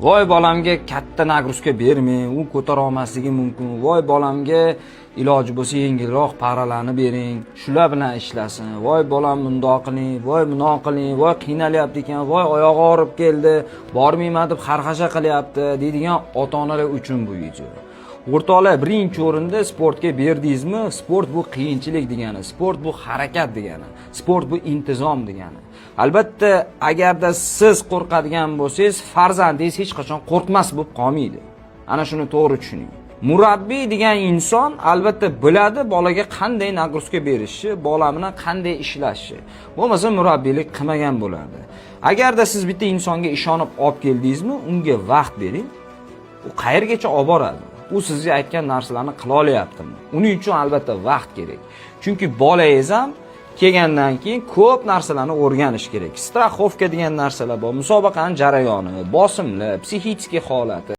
Voy, bolamga katta нагрузка bermang, u ko'tara olmasligi mumkin. Voy, bolamga iloji bo'lsa yengilroq пара larni bering, shular bilan ishlasin. Voy, bolam, bundoq qiling, voy, bundoq qiling, voy, qiynalyapti ekan, voy, oyog'i og'rib keldi, bormayman deb xarxasha qilyapti deydigan ota onalar uchun bu video. O'rtoqlar, birinchi o'rinda sportga berdingizmi? Sport bu qiyinchilik degani, sport bu harakat degani, sport bu intizom degani. Albatta, agarda siz qo'rqadigan bo'lsangiz, farzandingiz hech qachon qo'rqmas bo'lib qolmaydi. Ana shuni to'g'ri tushuning. Murabbiy degan inson albatta biladi bolaga qanday нагрузка berishni, bola bilan qanday ishlashi. Bo'lmasa murabbiylik qilmagan bo'lardi. Agarda siz bitta insonga ishonib olib keldingizmi, unga vaqt bering. U qayergacha olib boradi? U sizga aytgan narsalarni qila olyaptimi? Uning uchun albatta vaqt kerak. Chunki bolangiz ham kelgandan keyin ko'p narsalarni o'rganish kerak. Страховка degan narsalar bor, musobaqaning jarayoni, bosimlar, psixik holati.